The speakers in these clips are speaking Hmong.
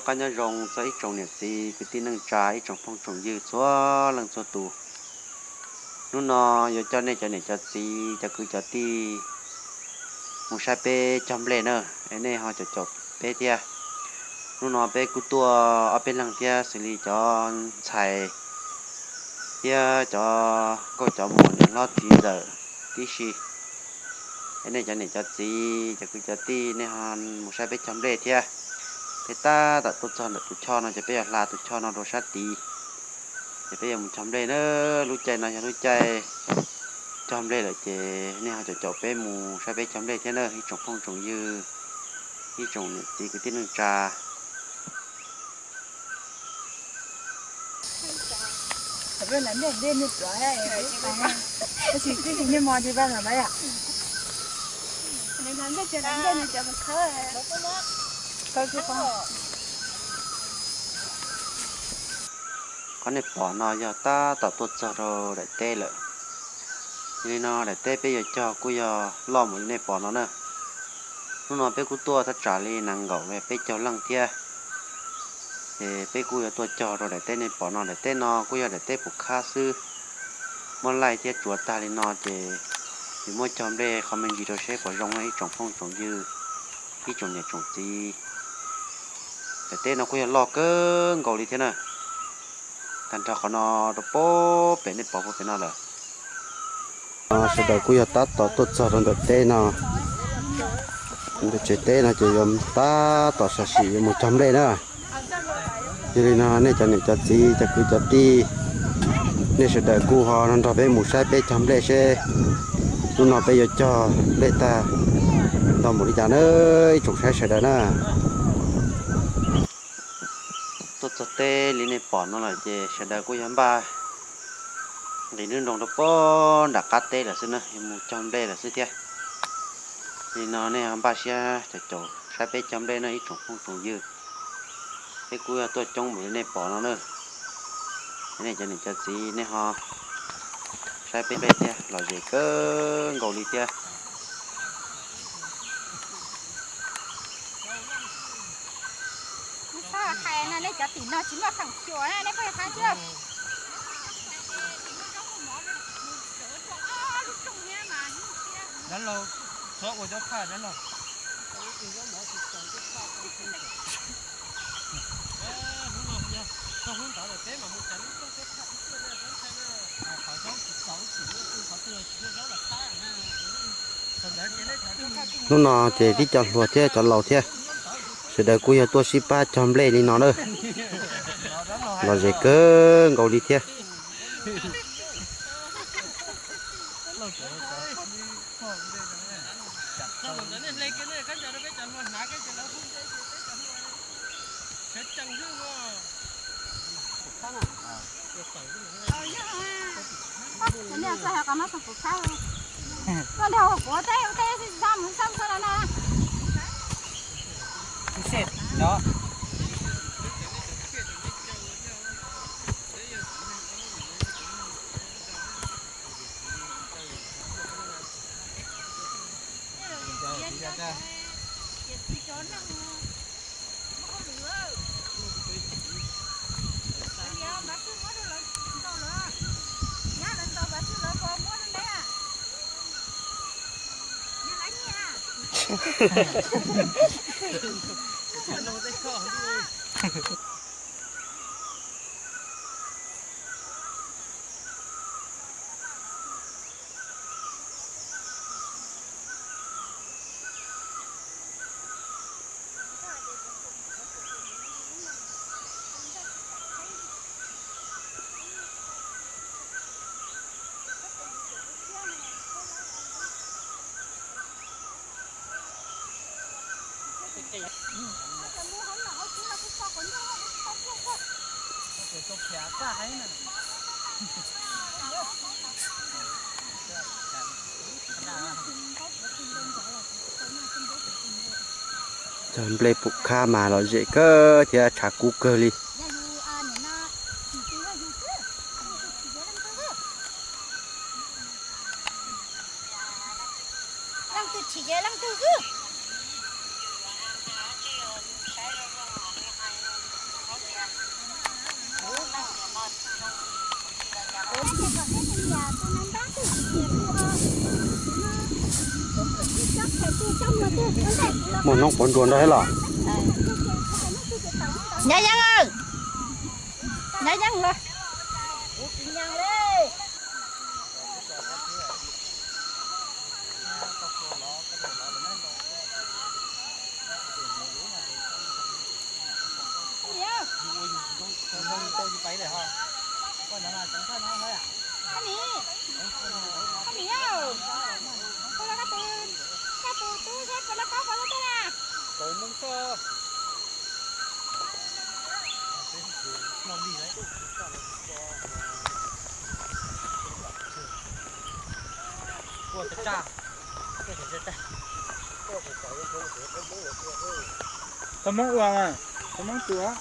Qab nyob zoo txog ib tsoom niam txiv kwv tij neej tsa, ib tsoom phooj tsoom ywg txhua leej txhua tus. Hnub no yuav coj nej cov niam cov txiv, cov kwv cov tij mus saib peb cog nplej na, es nej ho caum caum peb thiab. Hnub no peb kuj tuaj ob peb leeg thiab, xws li cov ntxhais thiab cov nkauj cov muam niam hlob txiv ntxawm tib si. Es nej cov niam cov txiv, cov kwv cov tij, nej ho mus saib peb cog nplej thiab. Peb tab tom tuaj txog ntawm tus choj no ces peb yuav hla tus choj no rau sab tid, ces peb yuav mus cog nplej na. Lub caij no yog lub caij cog nplej lawm ces nej ho caum caum peb mus saib peb cog nplej thiab na, ib tsoom phooj tsoom ywg, ib tsoom niam txiv kwv tij neej tsa. Qhov nej pom no yog tab tom tuaj txog rau daim teb lawm. Yog li no daim teb peb yuav cog kuj yog loj mus li nej pom no na. Hnub no peb kuj tuaj thaj tsam li nees nkaum peb caug leej thiab. Ces peb kuj yuav tuaj cog rau daim teb nej pom no. Daim teb no kuj yog daim teb pum khab xwb, muab laij thiab tsuav tag li no ces yuav muab cog nplej qhov me ntsis rau seb puas zoo no ib tsoom phooj tsoom ywg, ib tsoom niam tsoom txiv. Daim teb no kuj yog loj kawg nkaus li thiab na. Tag nrho qhov no rau pem nej pom puag pem no lawm. Sawv daws kuj yog tab tom tuaj txog rau ntawm teb no, ntawm tsev teb no ces yuav tab tom sam sim yuav mus cog nplej na. Yog li no nej cov niam cov txiv, cov kwv cov tij, nej sawv daws kuj ho nrog peb mus saib peb cog nplej seb hnub no peb yuav cog nplej tag ntau npaum li cas na, ib tsoom saib sawv daws na. Tuaj txog teb li nej pom no lawm ces sawv daws kuj yog npaj nqis nruab nroog rau pem nram qab teb lawm xwb na, yuav mus cog nplej lawm xwb thiab. Li no nej ho npaj siab caum caum saib peb cog nplej no ib tsoom phooj tsoom ywg. Peb kuj yog tuaj coob npaum li nej pom no na. Nej cov niam cov txiv nej ho saib peb nplej thiab, lom zem kawg nkaus li thiab. Nej txhob hais no, nej cov tim no tsis muaj feem xyuam na, nej pheej hais xwb. Hnub no ces tib co hluas thiab cov laus thiab, sawv daws kuj yog tuaj sib pab cog nplej li no na. Lom zem kawg nkaus li thiab. Cog nplej pum khab mas lom zem kawg thiab tshav kub kawg li. Leej twg tsis yeej leej twg xwb. Muaj noob quav nruas nrog thiab los? Nyob yeeb, nyob yeeb los. Tau Hmoob ua, tau Hmoob tua.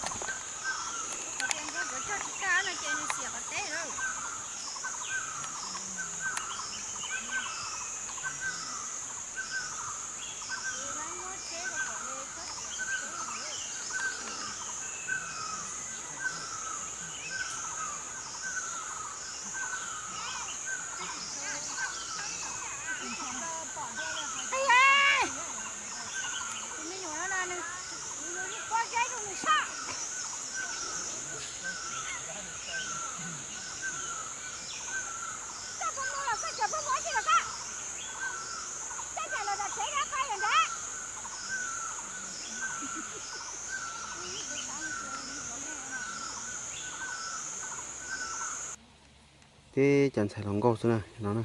Tib cov ntxhais hluas nkauj xwb na no na.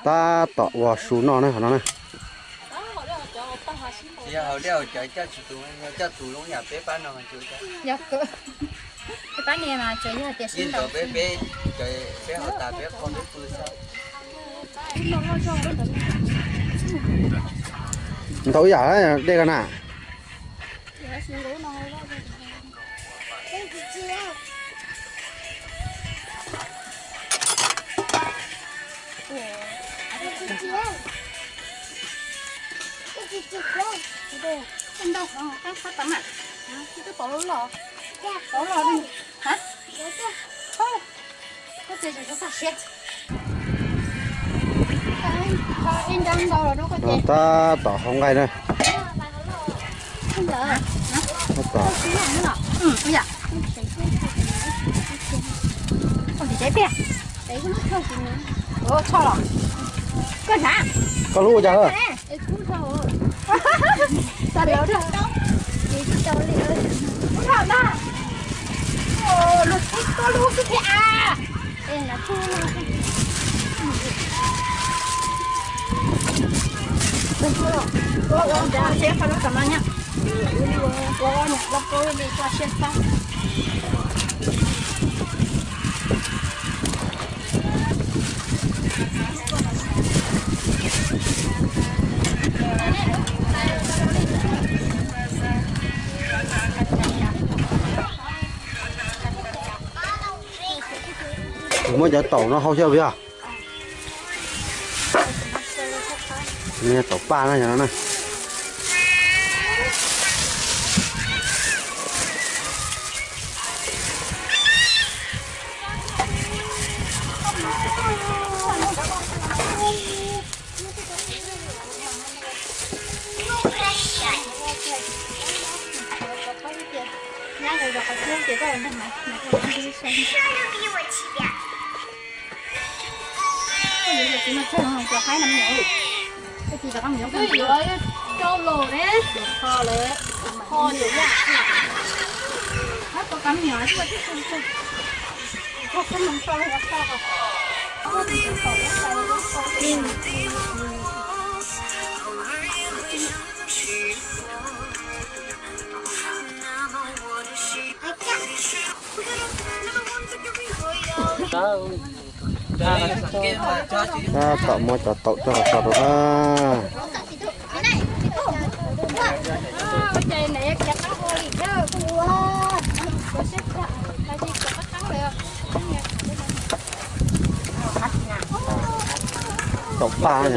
Tab tom ua su noj na qhov no na. Tsis yog haus dej haus cawv coj tsis tus, yog coj tus zoo yam peb pab no. Peb pab niam mas tsuas yog tias sib ntaus peb, peb cov peb haus tas peb qhov peb pw xwb. Ntau ib yam dej ko na. Tab tom hau nqaij na. Tab tom. Koj hlub ua cas? Kuv muab cov taum no hau xyaw yog. Taum paj na, yog no na. Tab tom muab cov taum coj los so rau na. pas.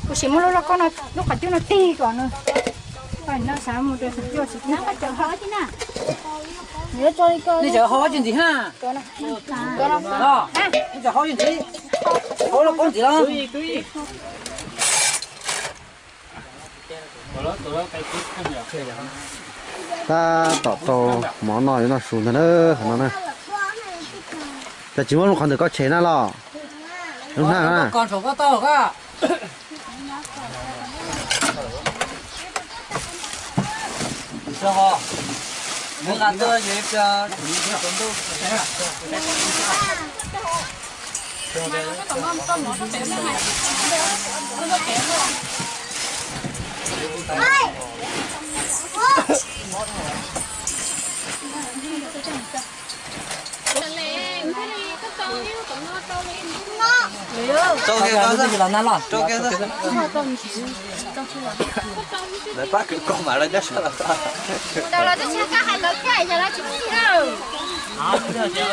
Kuv sim muab lub lauj kaub no, lub qhov cub no tig kom nws, no xav mus rau xim cuaj xim cuaj. Nej cov hau ib tsi ntxiv ha. Nej cov hau ib tsi ntxiv, hau lauj kaub ntxiv los. Tab tom tau mov noj yuav noj su ntag na, qhov no na. Cas tsis muab lub qhov ntawm koj tshem na los? Lub hnab na. Rau kiag los na los. Rau kiag. Lawv pab kwv koj mas lawv nyob sab los. Tau los twb tsis kaj hais lawv kaj yog lawv tsis tig na.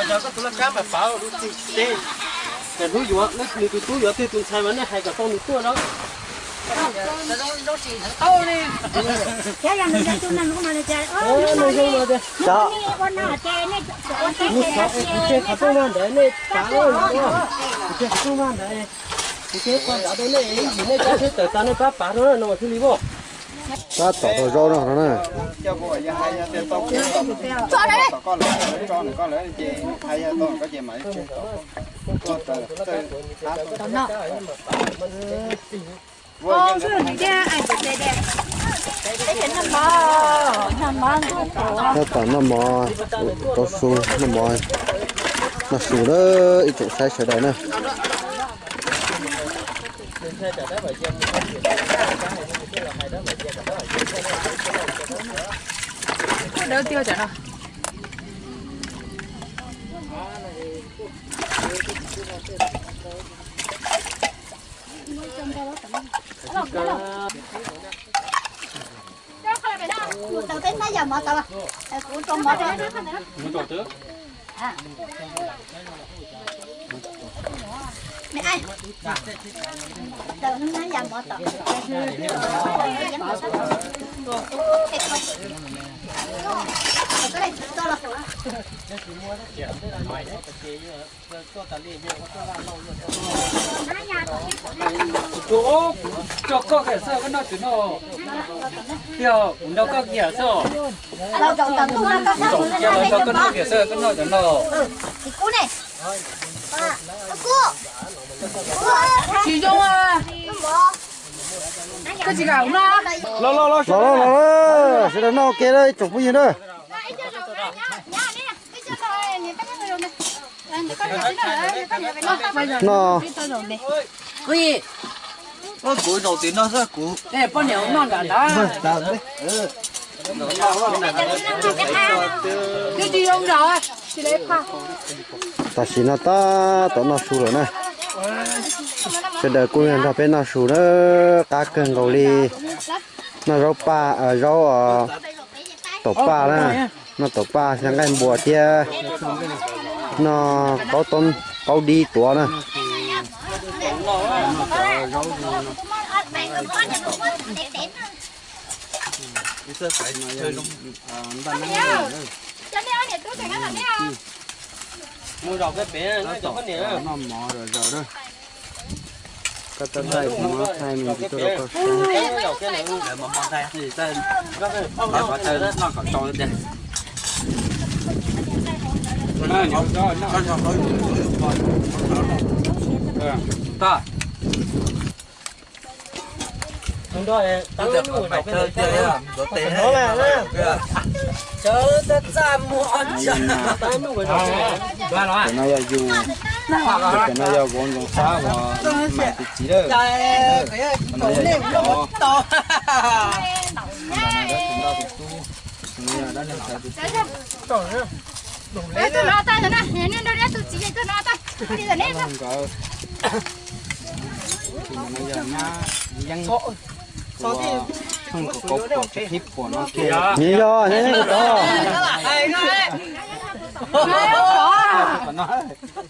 Koj tus laj kab mas fav lub txim teb. Cas hnub yuav nws tus tub yuav twg tus ntxhais mas nej hais kom tau nws tuaj no. Thiab yog nws yog tus neeg hnub no tias, hnub no ua no ces nej ua teb, kuv tseg qhov rooj vag ntawd nej pav, kuv tseg qhov rooj vag ntawd, kuv tseg qhov ntawd rau nej, ib ntsis nej cov tsheb tawm tas nej pab pav rau no thiaj li voj. Tab tom tau zaub no no na. Tab tom noj mov, tau su noj mov, noj su na ib tsoom saib sawv daws na. Tau peb hnab yam mov tau, kuv rau mov rau. Kuv, kuv tso koj kiag xwb koj noj tsis noj. Tiag, kuv nrog koj kiag xwb. Kuv tso kiag los nrog koj noj kiag xwb koj noj tsis noj. Tsis zoo. Koj tsis kam no. Los los los, sawv daws noj ua ke ib tsoom phooj ywg na. No. Kuv zaum tim no xwb kuv. Poj niam noj nram ntawd. Twb tsis zoo nram, tsis lawv phaj. Tam sim no tab tom noj su lawm na. Sawv daws kuj nrog peb noj su na, qab kawg nkaus li. Noj zaub paj, zaub taum paj na, noj taum paj xyaw nqaij npua thiab noj qaub dib tuav na. Mus zaum peb pem, noj mov zom zaws na. Koj tau thaij kuv muab thaij me ntsis tuaj rau koj saib. Noj kom tsau tiag. Cov no yog yus, cov no yog vauv Ntxoov Xab uas Maim tus txiv lawm. Cov no yog yus cov, tus no yog dab neeg tus tub. Nkawd, tus no yog nyab Yeeb, tus pheej kaum kaum puas tsis qhib puas no kiag. Nws yog nyab Yeeb tus tod.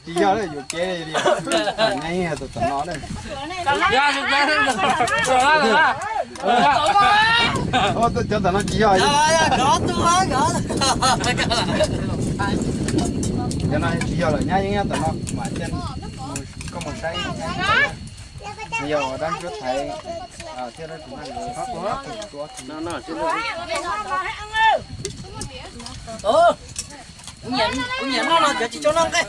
Tsis yog yuam kev li, nyab Yeeb yog tus tom no. Cov tom no tsis yog, cov no tsis yog lawm, nyab Yeeb nyob tom no mas koj mus saib. Nws yog dab ntsuab thaiv thiab dab tus naj. Kuv nyiam noj no cov tsis tshua noj nqaij.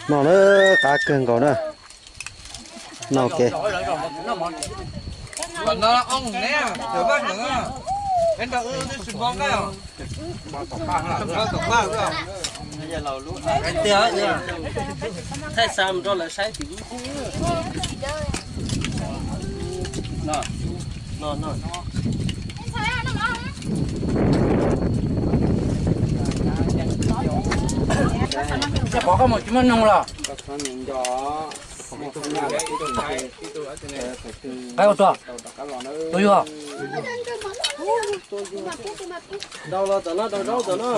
Noj na, qab kawg nkaus na. Noj ke. Thaij xa mus rau lawv saib tim lub. Pov koj mus tsis muaj noog los? Qab ua tua, tua yug. Rau los tom no, rau zaub tom no.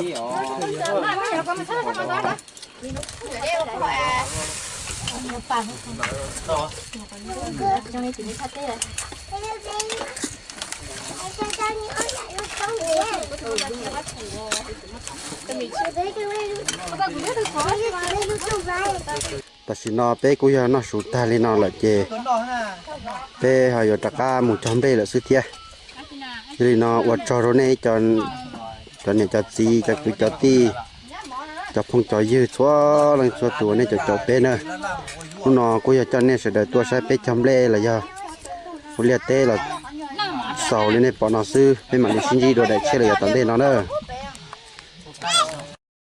Tam sim no peb kuj yog noj su tag li no lawm ces peb ho yuav rov qab mus cog nplej lawm xwb thiab. Yog li no ua tsaug rau nej cov niam cov txiv, cov kwv cov tij, cov phooj cov ywg txhua leej txhua tus uas nej caum caum peb na. Hnub no kuj yog coj nej sawv daws tuaj saib peb cog nplej los yog ua liaj teb los xaus li nej pom no xwb, peb mam li sib ntsib dua daim tshiab los yog tom ntej no na.